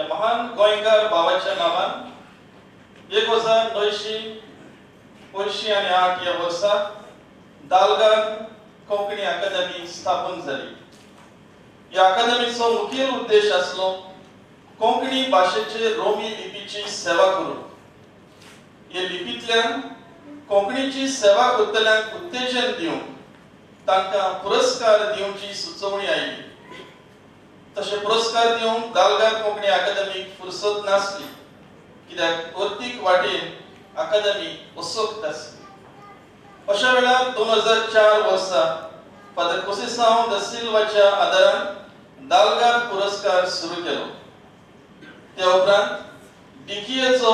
ह्या महान गोंयकार भावाच्या नांवान 1985 ह्या वर्सा दाल्गाद कोंकणी अकादमी स्थापन जाली. ह्या अकादमीचो मुखेल उद्देश आसलो कोंकणी भाशेचे रोमी लिपीची सेवा करूंक. हे लिपींतल्यान कोंकणीची सेवा करतल्यांक उत्तेजन दिवंक तांकां पुरस्कार दिवची सुचोवणी आयली. तशें पुरस्कार दिवंक दाल्गाद कोंकणी अकादमीक फुरसत नासली, कित्याक अर्थीक वाटेन अकादमी असक्त आसली. अशा वेळार 2004 वर्सा फादर कोसेसांव the सिल्वाच्या आदारान दाल्गाद पुरस्कार सुरू केलो. त्या उपरांत डीकेएचो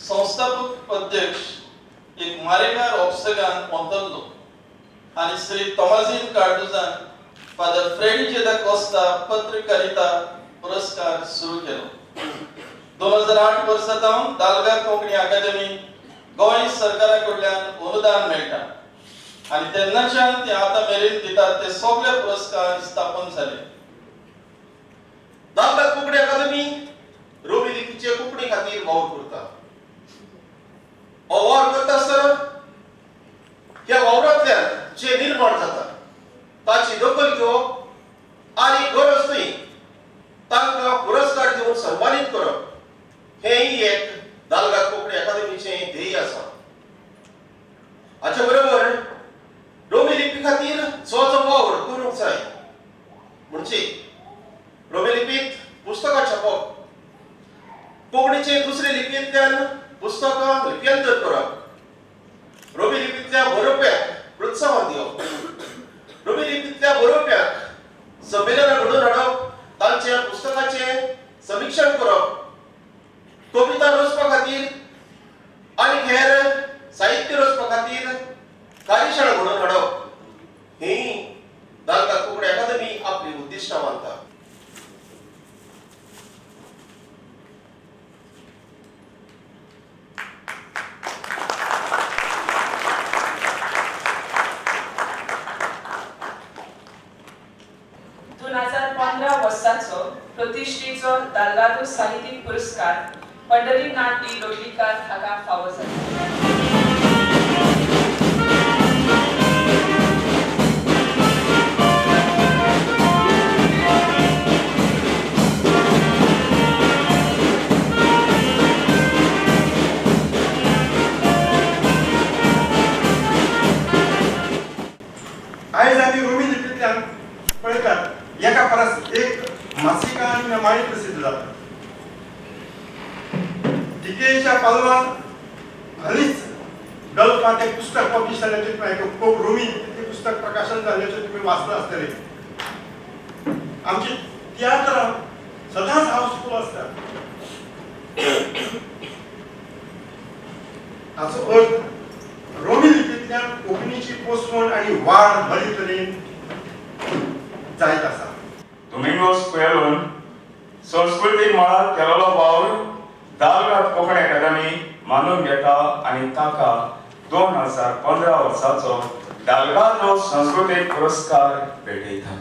संस्थापक अध्यक्ष एक मारेकार ऑप्सगान अंतरलो आनी श्री तोमाझीन कार्डुजान फादर फ्रेडी जे दा कोस्ता पत्रकारिता पुरस्कार सुरू केलो. 2008 वर्सा सावन दाल्गाद कोंकणी अकादमी गोंय सरकारा कडल्यान अनुदान मेळटा आनी तेन्नाच्यान ते आतां मेरेन दितात ते सगळे पुरस्कार स्थापन जाले. दाल्गाद कोंकणी अकादमी रोमी लिपीचे कोंकणी खातीर वावर करता. हो वावर करता आसतना ह्या वावरांतल्यान जे निर्माण जाता ताची दखल घेवप आनी गरज न्हय तांकां पुरस्कार दिवन सन्मानीत करप हेंय एक दाल्गाद कोंकणी अकादमीचें ध्येय आसा. हाचे बरोबर रोमी लिपी खातीर जो जो वावर करूंक जाय, म्हणजे रोमी लिपींत पुस्तकां छापप, कोंकणीचे दुसरे लिपयेंतल्यान पुस्तकां लिप्यांतर करप, रोमी लिपींतल्या बरोवप्याक प्रोत्साहन दिवप, रोमी लिपींतल्या बरोवप्याक संमेलनां घडोवन हाडप, तांच्या पुस्तकाचें समिक्षण करप, कविता रचपा खातीर आनी हेर साहित्य रचपा खातीर कार्यशाळा घडोवन हाडप ही दाल्गाद कोंकणी अकादमी आपली उद्दिश्टां मानता. 2015 वर्साचो प्रतिश्ठेचो दाल्गादो साहित्यीक पुरस्कार पंढरीनाथ डी लोटलीकार हाका फावो जालो. आयज आमी रोमी लिपींतल्यान पळयतात एका परस एक मासिकां आनी नेमाळीं प्रसिद्ध जातात. डीकेएच्या पालवान हालींच गल्फांत एक पुस्तक पब्लिश जाल्ल्याचें तुवें रोमी लिपींतलें पुस्तक प्रकाशन जाल्ल्याचें तुमी वाचलां आसतलें. आमची तियात्रां सदांच हाऊसफूल आसतात. हाचो अर्थ रोमी लिपींतल्यान कोंकणीची पोसवण आनी वाड बरे तरेन जायत आसा. दोमिंगोस कुएलोन संस्कृतीक मळार केलोलो वावर दाल्गाद कोंकणी अकादमी मानून घेता आनी ताका 2015 वर्साचो दाल्गादो संस्कृतीक पुरस्कार भेटयता.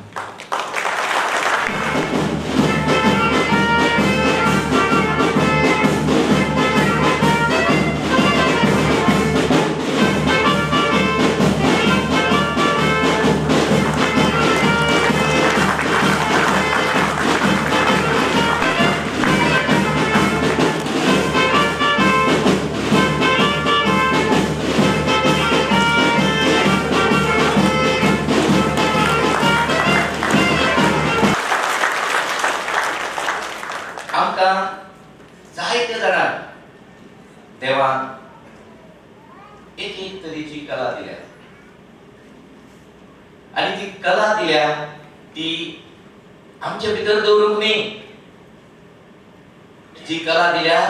आमकां जायते जाणांक देवान एक एक तरेची कला दिल्या आनी ती कला दिल्या ती आमचे भितर दवरूंक न्ही. जी कला दिल्या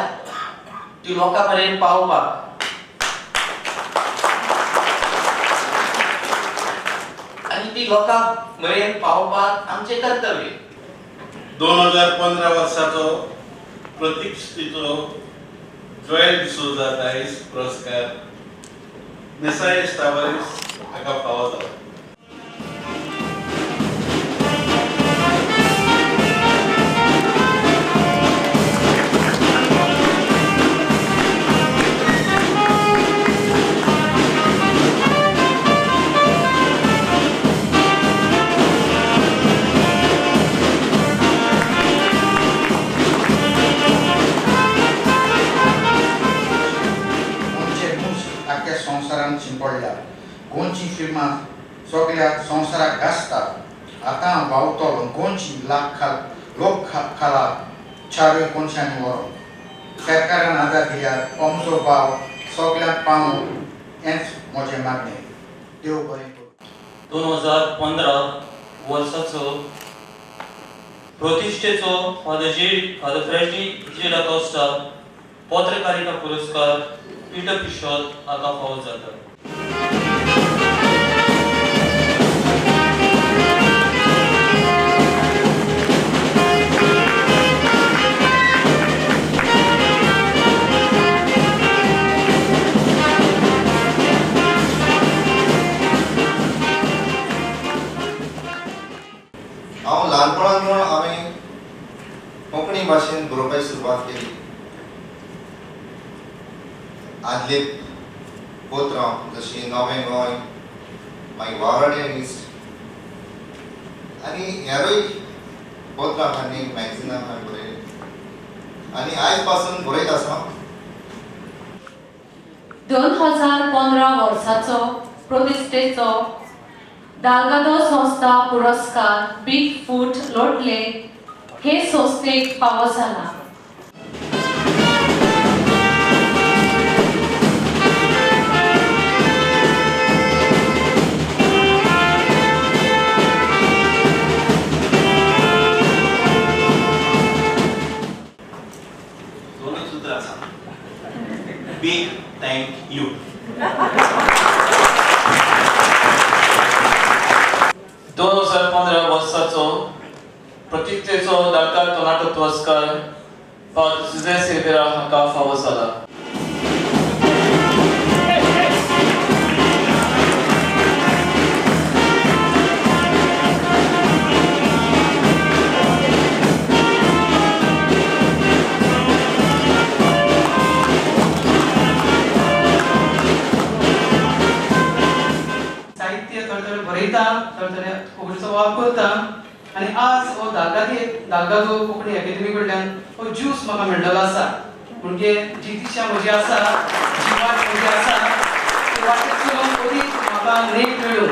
ती लोकां मेरेन पावपाक आनी ती लोकां मेरेन पावपाक आमचें कर्तव्य. 2015 वर्साचो प्रतिश्ठेचो जोएल डिसोजा दायज पुरस्कार मेसायस तावारीस हाका फावो जालो. फिल्मां सगळ्या संवसाराक गाजता. आतां व्हांवतलो गोंयची लोक खाला चारूय कोनशांनी व्हरोन सरकारान आदार दिल्यार अमचो भाव सगळ्यांक पावूं हेंच म्हजें मागणें. देव बरें करूं. 2015 वर्साचो प्रतिश्ठेचो फादर फ्रेडी जे da Costa पत्रकारिता पुरस्कार पीटर पिशॉत हाका फावो जाता. हांव ल्हानपणान म्हूण हांवें कोंकणी भाशेन बरोवपाची सुरवात केली. आदले पत्रां जशीं नवें गोंय, मागीर वावराडे इश्ट आनी हेरूय पत्रां आनी मॅगझिनां हांवें बरयलीं आनी आयज पासून बरयत आसा. 2015 वर्साचो प्रतिश्ठेचो दाल्गादो संस्था पुरस्कार बिग फूट लोटले हे संस्थेक फावो जाला. दोनूच उतरां आसा, बीग thank you. 2015 वर्साचो प्रतिश्ठेचो दाल्गादो नाटक पुरस्कार फादर जुझे सिल्वेरा हाका फावो जाला. साहित्य थोडे थोडे बरयता, थोडे थोडे कोंकणीचो वावर करता आनी आज हो दाल्गादो कोंकणी अकादमी कडल्यान हो ज्यूस म्हाका मेळ्ळेलो आसा. म्हणजे जी दिशा म्हजी आसा, जी वाट म्हजी आसा, ती वाटेर चलून अदीक म्हाका नेट मेळूं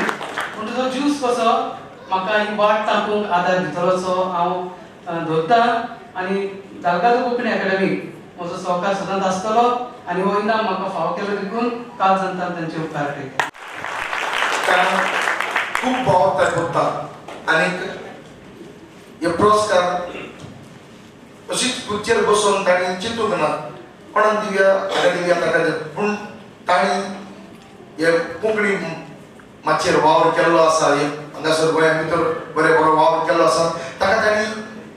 पूण तो ज्यूस कसो म्हाका ही वाट तांकूंक आदार दितलो सो हांव धरता आनी दाल्गादो कोंकणी अकादमीक म्हजो सहकार सदांच आसतलो आनी हो इनाम म्हाका फावो केलो देखून काल जनता तांचे उपकार करता. कारण खूब भाव तयार करता आनी हे पुरस्कार अशीच खुर्चेर बसून तांणी चिंतूंक ना कोणाक दिवया हाका दिवया ताका दिवया, पूण तांणी हे कोंकणी मातयेर वावर केल्लो आसा, हे हांगासर गोंया भितर बरे बरो वावर केल्लो आसा, ताका तांणी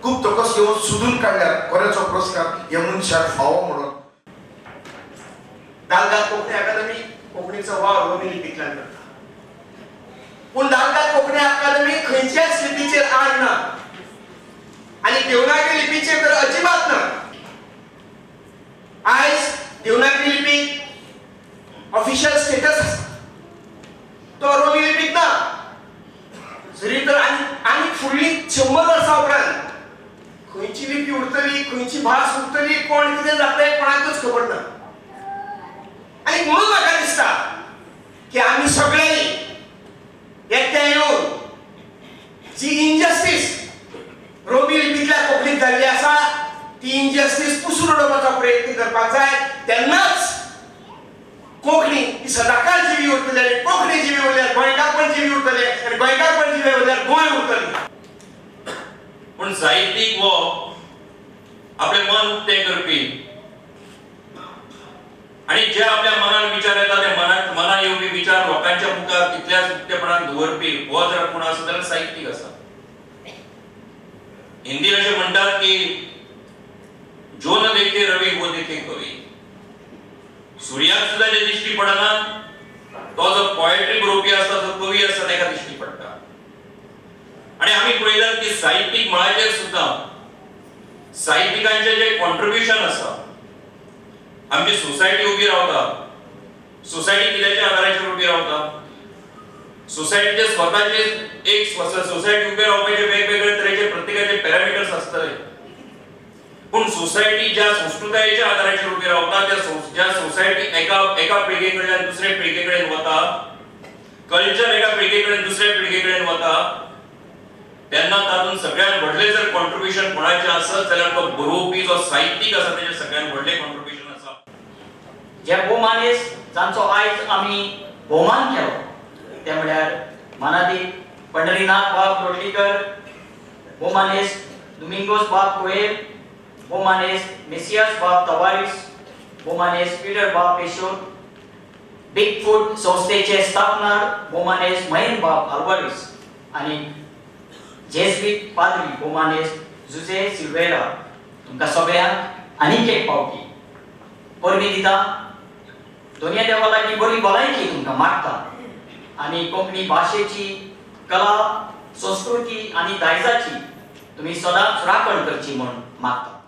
खूब तकस घेवन सोदून काडल्यार कोऱ्याचो पुरस्कार हे मनशाक फावो म्हणून. दाल्गाद कोंकणी अकादमी कोंकणीचो वावर रोमी लिपींतल्यान करता, पूण दाल्गाद कोंकणी अकादमी खंयच्याच लिपीचेर आड ना आनी देवनागरी लिपीचेर तर अजिबात ना. आयज देवनागरी लिपीक ऑफिशियल स्टेटस आसा, तो रोमी लिपीक ना. जरी तर आनी फुडलीं 100 वर्सां उपरांत खंयची लिपी उरतली, खंयची भास उरतली, कोण कितें जातलें कोणाकूच खबर ना. आनी म्हणून म्हाका दिसता की आमी सगळ्यांनी एकठांय येवन जी इनजस्टीस रोमी लिपींतल्या कोंकणीत जाल्ली आसा ती इनजस्टीस पुसून उडोवपाचो प्रयत्न करपाक जाय. तेन्नाच कोंकणी ही सदांकाळ जिवी उरतली आनी कोंकणी जिवी उरल्यार गोंयकारपण जिवी उरतलें आनी गोंयकारपण जिवी उरल्यार गोंय उरतलें. पूण साहित्यीक हो आपलें मन उक्तें करपी आनी जे आपल्या मनान विचार येता ते मनान येवपी विचार लोकांच्या मुखार तितल्याच उक्तेपणान दवरपी हो जर कोण आसा जाल्यार साहित्यीक आसा. हिंदी अशें म्हणटात की जो न देखे रवी वो देखे कवी. सुर्याक सुद्दां जे दिश्टी पडना तो जो पोएट्री बरोवपी आसा, जो कवी आसा ताका दिश्टी पडटा. आनी आमी पळयतात की साहित्यीक मळाचेर सुद्दां साहित्यिकांचें जें कॉन्ट्रिब्युशन आसा, आमची सोसायटी उबी रावता. सोसायटी कित्याच्या आदाराचेर उबी रावता? सोसायटीचे स्वताचे एक सोसायटी उबे रावपाचे वेगवेगळे तरेचे प्रत्येकाचे पॅरामिटर्स आसतले, पूण सोसायटी ज्या संस्कृतायेच्या आदाराचेर उबी रावता त्या ज्या सोसायटी एका एका पिळगे कडल्यान दुसरे पिळगे कडेन वता कल्चर एका पिळगे कडेन दुसऱ्या पिळगे कडेन वता तेन्ना तातूंत सगळ्यात व्हडलें जर कॉन्ट्रिब्युशन कोणाचें आसत जाल्यार तो बरोवपी जो साहित्यीक आसा तेजें सगळ्यात व्हडलें कॉन्ट्रिब्युशन आसा. जे भोवमानेस्त जांचो आयज आमी भोवमान केलो ते म्हळ्यार मानादीक पंढरीनाथ बाब लोटलीकर, भोवमानेस्त दुमिंगोस बाब कोयल, भोवमानेस्त मेसियास बाब तवारीस, भोवमानेस्त पीटर बाब पेशोर, बिग फूट संस्थेचे स्थापनार भोवमानेस्त महेंद्र बाब आल्वारीस आनी जेज्वीत पाद्री भोवमानेस्त जुझे सिल्वेरा. तुमकां सगळ्यांक आनीक एक फावटी परबीं दिता. दोनया देवा लागीं बरी भलायकी तुमकां मागता आनी कोंकणी भाशेची कला, संस्कृती आनी दायजाची तुमी सदांच राखण करची म्हूण मागता.